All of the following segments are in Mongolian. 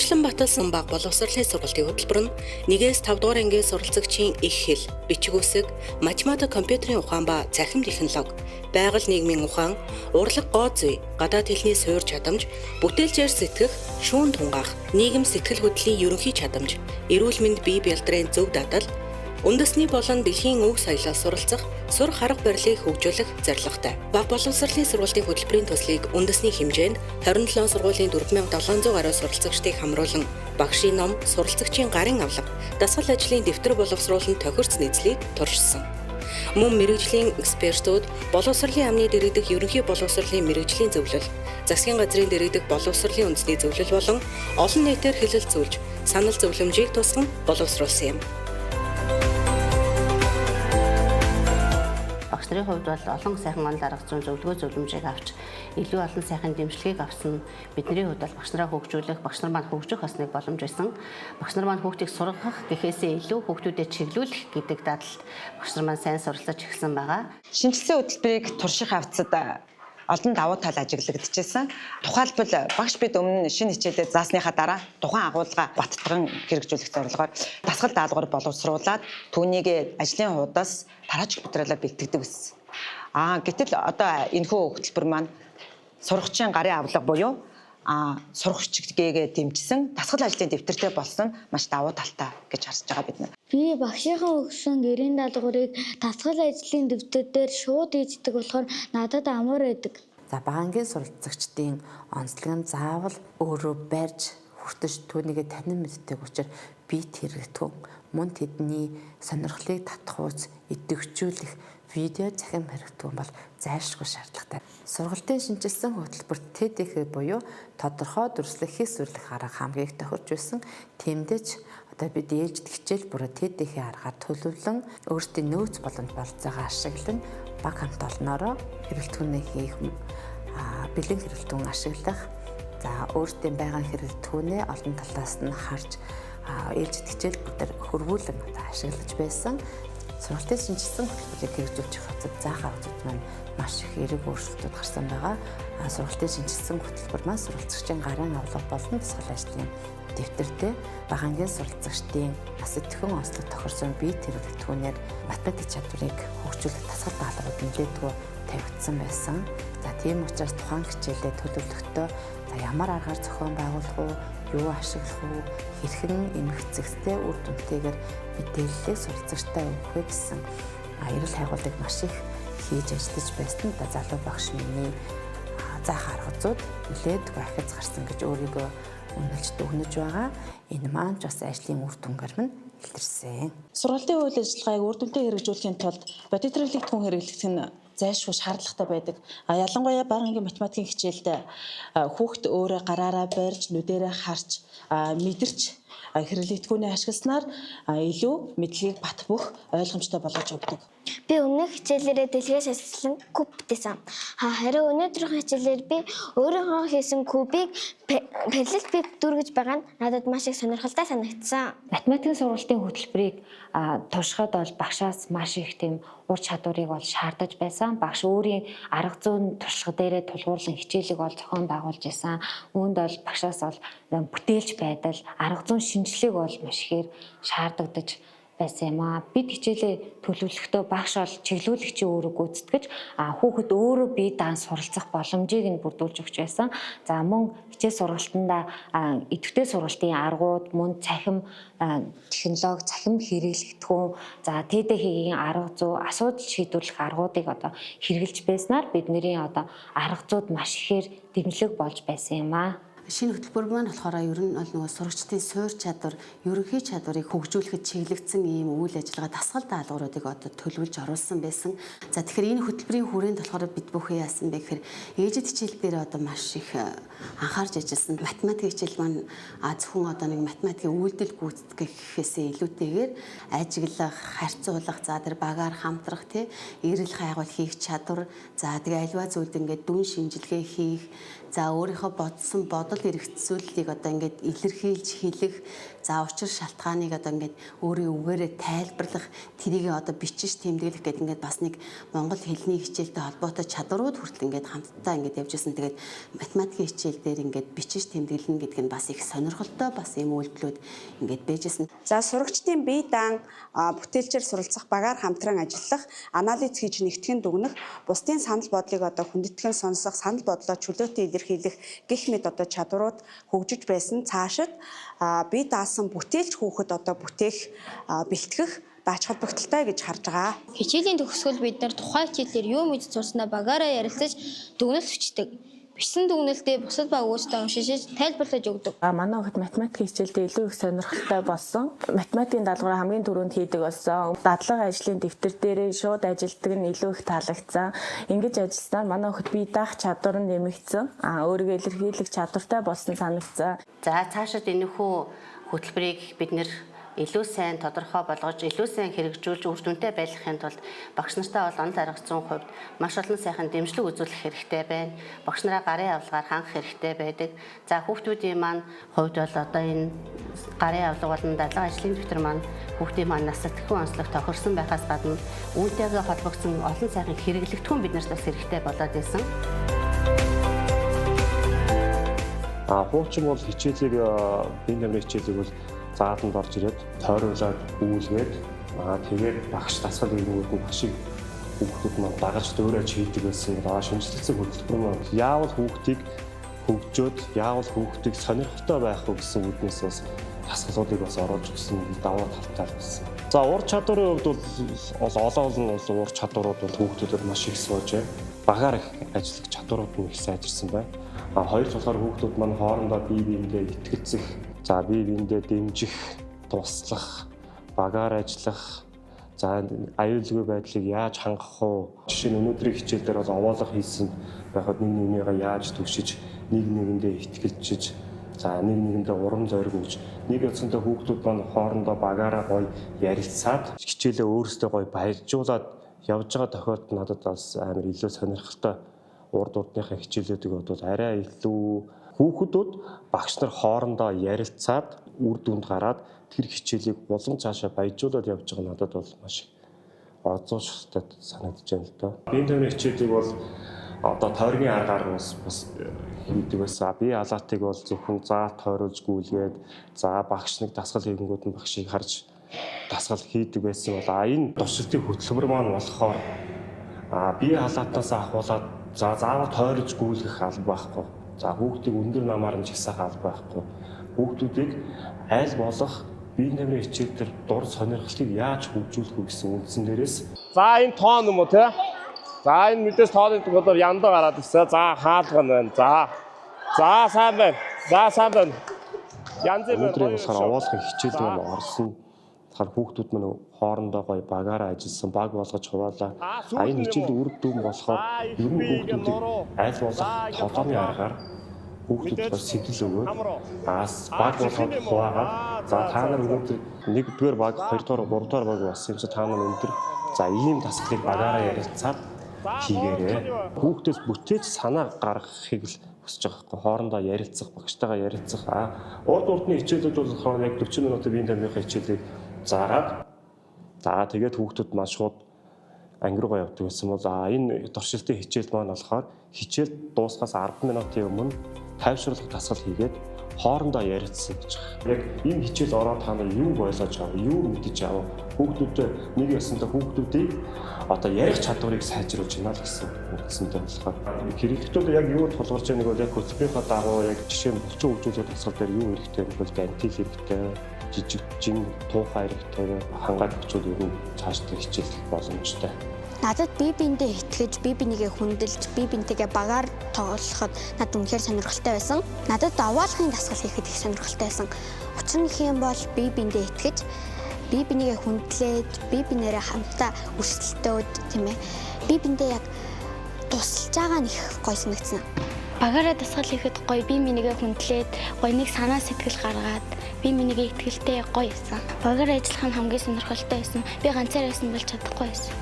Уламжлан баталсан бага боловсролын сургалтын хөтөлбөр нь 1-ээс 5 дугаар ангийн суралцагчийн их хэл, бичиг үсэг, математик, компьютерийн ухаан ба цахим технологи, байгаль нийгмийн ухаан, урлаг гоо зүй, гадаад хэлний суурь чадамж, бүтээлчээр сэтгэх, шүүн тунгаах, нийгэм сэтгэл хөдлөлийн ерөнхий чадамж, эрүүл мэнд бие бялдрын зөв дадал, үндэсний болон дэлхийн өв соёлоос суралцах, сурах арга барилыг хөгжүүлэх зорилготой. Бага боловсролын сургалтын хөтөлбөрийн төслийг үндэсний хэмжээнд 27 сургуулийн 4700 гаруй суралцагчдыг хамруулан багшийн ном, суралцагчийн гарын авлага, дасгал ажлын дэвтэр боловсруулан тохирц нийцлийг туршсан. Мөн мэргэжлийн экспертүүд боловсролын амны дэргэдэх ерөнхий боловсролын мэргэжлийн зөвлөл, засгийн газрын дэргэдэх боловсролын үндэсний зөвлөл болон олон нийтээр хэлэлцүүлж, санал зөвлөмжийг тусган боловсруулсан юм. Багш нарын хувьд бол олон сайхан онол арга зүйн зөвлөгөө зөвлөмжийг авч илүү олон сайхан дэмжлэгийг авсан. Бидний хувьд бол багш нараа хөгжүүлэх, багш нар маань хөгжих бас нэг боломж байсан. Багш нар маань хүүхдийг сургах гэхээсээ илүү хүүхдүүдэд чиглүүлэх гэдэг дадалд багш нар маань сайн суралцаж эхэлсэн байгаа. Шинжилсэн хөтөлбөрийг турших авцад олон давуу тал ажиглагдчихсан. Тухайлбал багш бид өмнө шинэ хичээлээ заасныхаа дараа тухайн агуулга баттган хэрэгжүүлэх зорилгоор дасгал даалгавар боловсруулад түүнийг ажлын хуудас тарааж материалаар бэлтгэдэг байсан. Гэтэл одоо энэхүү хөтөлбөр маань сурагчийн гарын авлага буюу сурагчдгээгээ дэмжсэн дасгал ажлын дэвтэртэй болсон маш давуу талтай гэж харж байгаа бид нар. Би багшийнхаа өгсөн гэрийн даалгаврыг дасгал ажлын дэвтэр дээр шууд хийждэг болохоор надад амар байдаг. За бага ангийн суралцагчдын онцлог нь заавал өөрөө барьж хүртэж түүнийгээ танин мэддэг учраас бит хэрэгтгүн мөн тэдний сонирхлыг татах уц идэвхжүүлэх видео захим хэрэгтгүн бол зайлшгүй шаардлагатай. Сургалтын шинжилсэн хөтөлбөрт ТДХ буюу тодорхой дүрслэх хийс үрлэх арга хамгийг тохирч байсан. Тэмдэж одоо бид ээлжид хичээл бүрээ ТДХ аргаар төлөвлөн өөрсдийн нөөц боломж болцоогоо ашиглан баг хамт олноороо хэрэглэтгүүнээ хийх, бэлэн хэрэглэтгүүн ашиглах, за өөрсдийн байгаа хэрэглэтгүүнээ олон талаас нь харж ээлжид хичээл бүгдээр хөрвүүлэн ашиглаж байсан. Сургалтын шинжилсэн хөтөлбөрийг хэрэгжүүлэх явцад заах арга зүйд маань маш их эерэг өөрчлөлтүүд гарсан байгаа. Сургалтын шинжилсэн хөтөлбөр маань суралцагчийн гарын авлага болон дасгал ажлын дэвтэртэй бага ангийн суралцагчдын бас идэвхэн онцлог тохирсон бие хэрэглэтгүүнээр математик чадварыг хөгжүүлэх дасгал даалгаврууд нэлээдгүй тавигдсан байсан. За тийм учраас тухайн хичээлээ төлөвлөхдөө за ямар аргаар зохион байгуулах уу, юу ашиглах уу, хэрхэн эмх зэгстэй үр дүнтэйгээр мэдээллийг суралцагчтай өгөх вэ гэсэн эрэл хайгуулыг маш их хийж ажиллаж байсан. Да залуу багш миний заах арга зүйд нэлээдгүй ахиц гарсан гэж өөрийгөө үнэлж дүгнэж байгаа. Энэ маань ч бас ажлын үр дүнгээр минь илэрсэн. Сургалтын үйл ажиллагааг үр дүнтэй хэрэгжүүлэхийн тулд бодит хэрэглэгдэхүүн хэрэглэх нь зайлшгүй шаардлагатай байдаг. Ялангуяа бага ангийн математикийн хичээлд хүүхд өөрөө гараараа барьж, нүдэрээ харж, мэдэрч хэрэглэгдэхүүнээ ашигласнаар илүү мэдлэгийг бат бөх ойлгомжтой болгож өгдөг. Би өмнөх хичээлээрээ дэлгээс шаслан куб бүтээсэн. Харин өнөөдрийн хичээлээр би өөрийнхөө хийсэн кубыг параллел бит дүүргэж байгаа нь надад маш их сонирхолтой санагдсан. Математикийн сургалтын хөтөлбөрийг туршихад бол багшаас маш их тийм ур чадварыг бол шаардаж байсан. Багш өөрийн арга зүйн туршлага дээрээ тулгуурлан хичээлийг бол зохион байгуулж исэн. Үүнд бол багшаас бол бүтээлч байдал, арга зүйн шинжилгээг бол маш ихээр шаардагдаж байсан юм аа. Бид хичээлээ төлөвлөхдөө багш бол чиглүүлэгчийн үүрэг гүйцэтгэж, хүүхэд өөрөө бие даан суралцах боломжийг нь бүрдүүлж өгч байсан. За мөн хичээл сургалтандаа идэвхтэй сургалтын аргууд, мөн цахим технологи, цахим хэрэглэгдэхүүн, за ТДХ-ийн арга зүй, асуудал шийдвэрлэх аргуудыг одоо хэрэгжилж байснаар бидний одоо арга зүйд маш ихээр дэмжлэг болж байсан юм аа. Шинэ хөтөлбөр маань болохоор ер нь бол нөгөө сурагчдын суурь чадвар, ерөнхий чадварыг хөгжүүлэхэд чиглэгдсэн ийм үйл ажиллагаа дасгал даалгавруудыг одоо төлөвлөж оруулсан байсан. За тэгэхээр энэ хөтөлбөрийн хүрээнд болохоор бид бүхэн яасан бэ гэхээр ээлжид хичээл дээр одоо маш их анхаарч ажилласан. Математик хичээл маань зөвхөн одоо нэг математикийн үйлдэл гүйцэтгэх гэхээсээ илүүтэйгээр ажиглах, харьцуулах, за тэр багаар хамтрах, тий, эрэл хайгуул хийх чадвар, за тэгээ альва зүйлд ингээд дүн шинжилгээ хийх, за өөрийнхөө бодсон бодол сургал хэрэгцүүллийг одоо ингээд илэрхийлж хэлэх, за учир шалтгааныг одоо ингээд өөрийн үгээрээ тайлбарлах, тэрийг одоо бичиж тэмдэглэх гэдэг ингээд бас нэг монгол хэлний хичээлтэй холбоотой чадварууд хүртэл ингээд хамтдаа ингээд явж исэн. Тэгээд математикийн хичээл дээр ингээд бичиж тэмдэглэнэ гэдэг нь бас их сонирхолтой бас ийм үйлдэлүүд ингээд байжсэн. За сурагчдын бие даан бүтээлчээр суралцах, багаар хамтран ажиллах, анализ хийж нэгтгэн дүгнэх, бусдын санал бодлыг одоо хүндэтгэн сонсох, санал бодлоо чөлөөтэй илэрхийлэх гэх мэт одоо чадварууд хөгжиж байсан. Цаашид бие даасан бүтээлч хүүхэд одоо бүтээх, бэлтгэх дааж холбогдолтой гэж харж байгаа. Хичээлийн төгсгөл бид нар тухайн хичээлээр юу мэдж сурснаа багаараа ярилцаж дүгнэлт бичдэг. Бичсэн дүгнэлтээ бусад баг өөрсдөө уншиж тайлбарлаж өгдөг. Манай хүүхэд математикийн хичээлдээ илүү их сонирхолтой болсон. Математикийн даалгавраа хамгийн түрүүнд хийдэг болсон. Дадлага ажлын дэвтэр дээрээ шууд ажилтдаг нь илүү их таалагдсан. Ингэж ажилласнаар манай хүүхэд бие даах чадвар нь нэмэгдсэн. Өөрийгөө илэрхийлэх чадвартай болсон санагдсан. За цаашид энэхүү хөтөлбөрийг бид нэр илүү сайн тодорхой болгож, илүү сайн хэрэгжүүлж үр дүнтэй байлгахын тулд багш нартай бол онол арга зүйн хувьд маш олон сайхан дэмжлэг үзүүлэх хэрэгтэй байна. Багш нараа гарын авлагаар хангах хэрэгтэй байдаг. За хүүхдүүдийн маань хувьд бол одоо энэ гарын авлага болон дадлага ажлын дэвтэр маань хүүхдийн маань нас сэтгэхүйн онцлог тохирсон байхаас гадна үүнтэйгээ холбогдсон олон сайхан хэрэглэгдэхүүн биднэрт бас хэрэгтэй болоод байсан. Хуучин бол хичээлийг бие тамирын хичээлийг бол зааланд орж ирээд тойруулаад үүлгээд тэгээд багш дасгал хийгүүд нь багшийг хүүхдүүд маань дагаж дөөрэж хийдэг байсан. Шинжлэцэг хөтөлбөр маань яавал хүүхдийг хөгжөөд, яавал хүүхдийг сонирхолтой байх вэ гэсэн үүднээс бас дасгалуудыг бас оруулж өгсөн давуу талтай байсан. За ур чадварын хувьд бол олон олон бол ур чадварууд бол хүүхдүүдэд маш их суужээ. Багаар их ажиллах чадварууд нь их сайжирсан байна. Хоёр талаар хүүхдүүд маань хоорондоо бие биендээ итгэлцэх, за бие биендээ дэмжих, туслах, багаар ажиллах, за аюулгүй байдлыг яаж хангах вэ? Жишээ нь өнөөдрийн хичээл дээр бол овоолго хийсэн байхад нэг нэгнийгээ яаж түгшиж, нэг нэгэндээ итгэлжиж, за нэг нэгэндээ урам зориг өгч, нэг ёсондоо хүүхдүүд маань хоорондоо багаараа гоё ярилцаад хичээлээ өөрсдөө гоё баяжуулаад явж байгаа тохиолдолд надад бас амар илүү сонирхолтой урд урдныхаа хичээлүүдийг бодвол арай илүү хүүхдүүд багш нар хоорондоо ярилцаад үр дүнд гараад тэр хичээлийг улам цаашаа баяжуулаад явж байгаа надад бол маш их олзууштай санагдаж байна л доо. Биеийн тамирын хичээлийг бол одоо тойргийн аргаар бас хийдэг байсан. Бие халаатыг бол зөвхөн заа тойруулж гүйлгээд за багш нэг дасгал хийгэнгүүд нь багшийг харж дасгал хийдэг байсан бол энэ туршилтын хөтөлбөр маань болохоор бие халаатаас ахуулаад за заавал тойрож гүйлгэх алба байхгүй. За хүүхдийг өндөр намаар нь жигсаах алба байхгүй. Хүүхдүүдийг аль болох биеийн тамирын хичээл дээр дур сонирхлыг яаж хөгжүүлэх вэ гэсэн үндсэн дээрээс за энэ тоон юм уу те? За энэ мэдээс тооны болоор яндаа гараад ирсэн. За хаалга нь байна. За. За сайн байна. За сайн байна. Янз бүр өнөөдрийн болохоор овоолгын хичээл маань орсон. Тэгэхээр хүүхдүүд маань хоорондоо гоё багаараа ажилласан, баг болгож хуваалаа. Энэ хичээлийн үр дүн болохоор ер нь хүүхдүүдийг аль болох толгойн аргаар хүүхдүүд бас сэтгэл өгөөд баг болгоод хуваагаад за та нар өнөөдөр нэгдүгээр баг, хоёрдугаар, гуравдугаар баг болсон юм чи та нар өнөөдөр за ийм дасгалыг багаараа ярилцаад хийгээрэй. Хүүхдээс бүтээч санаа гаргахыг л хүсэж байгаа байхгүй. Хоорондоо ярилцах, багштайгаа ярилцах. Урд урдны хичээлүүд бол болохоор яг 40 минутын биеийн тамирын хичээлийг заагаад за тэгээд хүүхдүүд маань шууд анги руугаа явдаг байсан бол энэ туршилтын хичээл маань болохоор хичээл дуусахаас 10 минутын өмнө тайвшруулах дасгал хийгээд хоорондоо ярилцсан гэж байгаа. Яг энэ хичээл ороод та нар юу ойлгож авав, юу мэдэж авав, хүүхдүүдэд нэг ёсондоо хүүхдүүдийг одоо ярих чадварыг сайжруулж байна л гэсэн үндсэндээ болохоор хэрэглэгчдүүд яг юу тулгарч байгааг бол яг хөтөлбөрийнхөө дагуу яг жишээ нь булчин хөгжүүлэх дасгал дээр юу хэрэгтэй вэ гэвэл гантил хэрэгтэй, жижиг жин туухай хэрэгтэй, хангаад очивол ер нь цаашдаа хичээлэх боломжтой. Надад бие биендээ итгэж, бие бинийгээ хүндэлж, бие биентэйгээ багаар тоглоход надад үнэхээр сонирхолтой байсан. Надад овоолгын дасгал хийхэд их сонирхолтой байсан. Учир нь гэх юм бол бие биендээ итгэж, бие бинийгээ хүндлээд, бие бинээрээ хамтдаа өрсөлдөөд тийм бие биендээ яг тусалж байгаа нь их гоё санагдсан. Багаараа дасгал хийхэд гоё бие бинийгээ хүндлээд, гоё нэг санаа сэтгэл гаргаад, бие бинийгээ итгэлтэй гоё байсан. Багаараа ажиллах нь хамгийн сонирхолтой байсан. Би ганцаараа байсан бол чадахгүй байсан.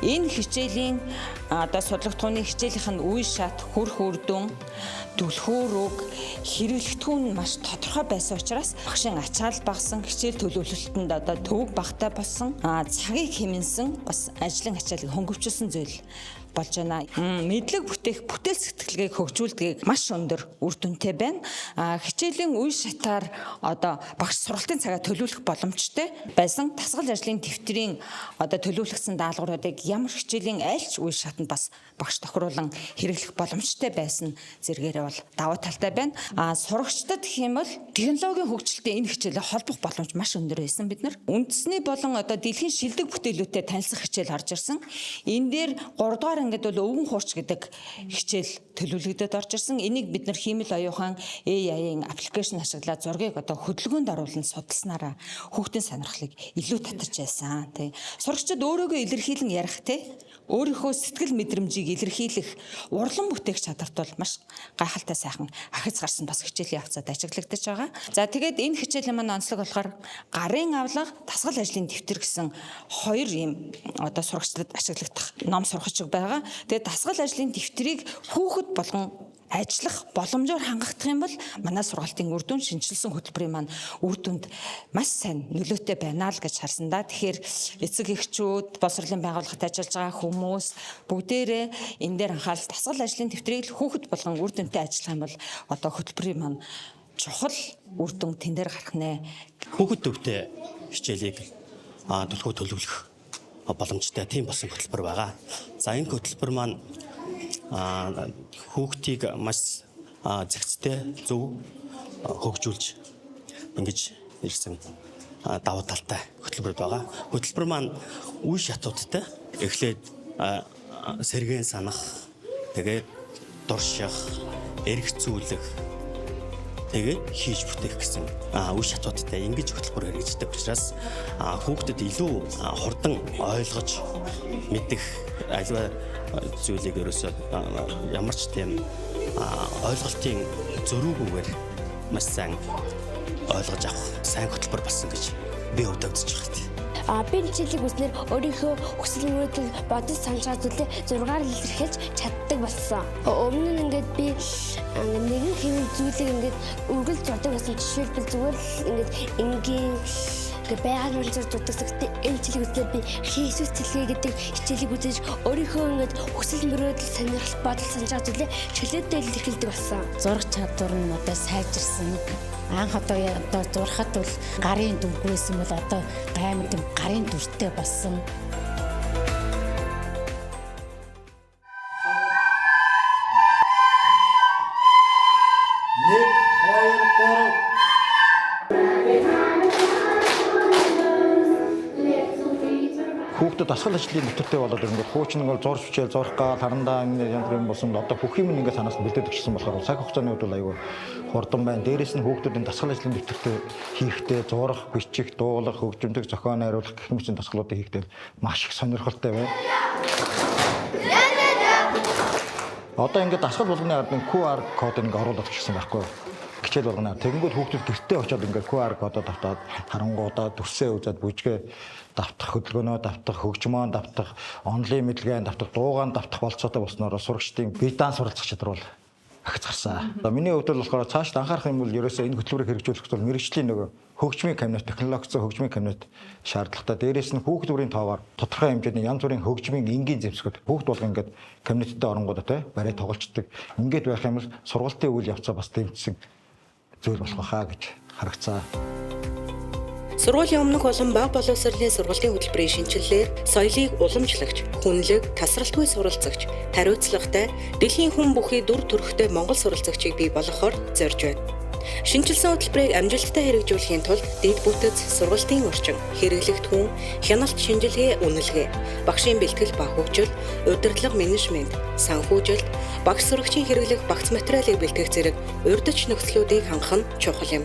Энэ хичээлийн одоо судлагдахууны хичээлийнх нь үе шат, хүрх үр дүн, түлхүүр үг, хэрэглэгдэхүүн нь маш тодорхой байсан учраас багшийн ачаал багсан, хичээл төлөвлөлтөнд одоо төвөг багтай болсон, цагийг хэмнэсэн, бас ажлын ачаалыг хөнгөвчилсөн зүйл болж байна. Мэдлэг бүтээх бүтээл сэтгэлгээг хөгжүүлдгийг маш өндөр үр дүнтэй байна. Хичээлийн үе шатаар одоо багш сургалтын цагаа төлөвлөх боломжтой байсан. Дасгал ажлын дэвтрийн одоо төлөвлөгдсөн даалгавруудыг ямар хичээлийн аль ч үе шатанд бас багш тохируулан хэрэглэх боломжтой байсан зэргээрээ бол давуу талтай байна. Сурагчдад гэх юм бол технологийн хөгжилтэй энэ хичээлээ холбох боломж маш өндөр байсан бид нар. Үндэсний болон одоо дэлхийн шилдэг бүтээлүүдтэй танилцах хичээл орж ирсэн. Энэ дээр 3 дугаар ангид бол өвгөн хуурч гэдэг хичээл төлөвлөгдөд орж ирсэн. Энийг бид нар хиймэл оюухан AI-ийн аппликейшн ашиглаад зургийг одоо хөдөлгөөнд оруулан судалснараа хүүхдийн сонирхлыг илүү татаж байсан. Тий. Сурагчид өөрөөгөө илэрхийлэн ярих, тий, өөрийнхөө сэтгэл мэдрэмжийг илэрхийлэх урлан бүтээх чадварт бол маш гайхалтай сайхан ахиц гарсан бас хичээлийн явцад ажиглагдаж байгаа. За тэгээд энэ хичээлийн маань онцлог болохоор гарын авлага, дасгал ажлын дэвтэр гэсэн хоёр ийм одоо сурагчдад ашиглагдах ном сургаж байгаа. Тэгээд дасгал ажлын дэвтрийг хүүхэд болгон ажиллах боломжоор хангагдах юм бол манай сургалтын үр дүн, шинэчилсэн хөтөлбөрийн маань үр дүнд маш сайн нөлөөтэй байна л гэж харсан да. Тэгэхээр эцэг эхчүүд, боловсролын байгууллагад ажиллаж байгаа хүмүүс бүгдээрээ энэ дээр анхаарал, дасгал ажлын дэвтрийг хүүхэд болгон үр дүнтэй ажиллах юм бол одоо хөтөлбөрийн маань чухал үр дүн тэн дээр гарах нэ. Хүүхэд төвтэй хичээлийг түлхүү төлөвлөх боломжтой тийм болсон хөтөлбөр байгаа. За энэ хөтөлбөр маань хүүхдийг маш зэгцтэй зөв хөгжүүлж ингэж ирсэн давуу талтай хөтөлбөр байгаа. Хөтөлбөр маань үе шатуудтай эхлээд сэргээн санах, тэгээд дурших, эргцүүлэх, тэгээд хийж бүтээх гэсэн үе шатуудтай ингэж хөтөлбөр хэрэгждэг учраас хүүхдэд илүү хурдан ойлгож мэдэх альва зүйлийг ерөөсөө ямар ч тийм ойлголтын зөрүүгүйгээр маш сайн ойлгож авах сайн хөтөлбөр болсон гэж би өвдөө үзэж байгаа. Би хичээлийг үзснээр өөрийнхөө хүсэл мөрөөдөл, бодол санаж байгаа зүйлээ зургаар илэрхийлж чаддаг болсон. Өмнө нь ингээд би нэгэн хэвэн зүйлийг ингээд үргэлж зурдаг байсан. Жишээлбэл зүгээр л ингээд энгийн ингээд байгаль мөрөөр зурдаг. Гэхдээ энэ хичээлийг үзснээр би Иесус цэлгээ гэдэг хичээлийг үзэж өөрийнхөө ингээд хүсэл мөрөөдөл, сонирхол, бодол санаж байгаа зүйлээ чөлөөтэй илэрхийлдэг болсон. Зураг чадвар нь одоо сайжирсан. Анх одоо зурхад бол гарын дүргүй байсан бол одоо амар тийм гарын дүртэй болсон. Хүүхдэд дасгал ажлын дэвтэртэй болоод ирэнгүүт хуучин ингээл зурж бичээл зурх гал харандаа энэ янз бүрийн болсон одоо бүх юм ингээд санаас бэлдээд өгчсөн болохоор цаг хугацааны хувьд бол айгүй хурдан байна. Дээрээс нь хүүхдүүдийн дасгал ажлын дэвтэртэй хийхдээ зурах, бичих, дуулах, хөгжимдөх, зохион найруулах гэх мэт дасгалуудыг хийхдээ маш их сонирхолтой байна. Одоо ингээд дасгал болгоны ард нь QR код ингээд оруулаад өгчихсэн байхгүй юу? Хичээл болгоно. Тэгэнгүүт хүүхдүүд гэртээ очиод ингээд QR кодоо давтаад харангуудаа дүрсээ үзээд бүжгээ давтах, хөдөлгөөнөө давтах, хөгжмөө давтах, онлын мэдлэгээ давтах, дуугаан давтах болцоотой болсноороо сурагчдын бие даан суралцах чадвар бол ахиц гарсан. Миний хувьд бол болохоор цаашд анхаарах юм бол ерөөсөө энэ хөтөлбөрийг хэрэгжүүлэх тул мэргэжлийн нөгөө хөгжмийн кабинет, технологицоо хөгжмийн кабинет шаардлагатай. Дээрээс нь хүүхд бүрийн тоогоор тодорхой хэмжээний янз бүрийн хөгжмийн энгийн зэвсгүүд хүүхд болго ингээд кабинеттэй оронгуудаа те барай тоглолцдог. Ингээд байх юм бол сургалтын үйл явцаа бас дэмжсэн зүйл болох байхаа гэж харагцаа. Сургуулийн өмнөх болон бага боловсролын сургалтын хөтөлбөрийн шинэчлэлээр соёлыг уламжлагч, хүнлэг, тасралтгүй суралцагч, хариуцлагатай, дэлхийн хүн бүхий дүр төрхтэй монгол суралцагчийг бий болгохоор зорж байна. Шинэчилсэн хөтөлбөрийг амжилттай хэрэгжүүлэхийн тулд дэд бүтэц, сургалтын орчин, хэрэглэгдэхүүн, хяналт шинжилгээ, үнэлгээ, багшийн бэлтгэл ба хөгжил, удирдлага менежмент, санхүүжилт, багш сурагчийн хэрэглэх багц материалыг бэлтгэх зэрэг урьдч нөхцлүүдийг хангах нь чухал юм.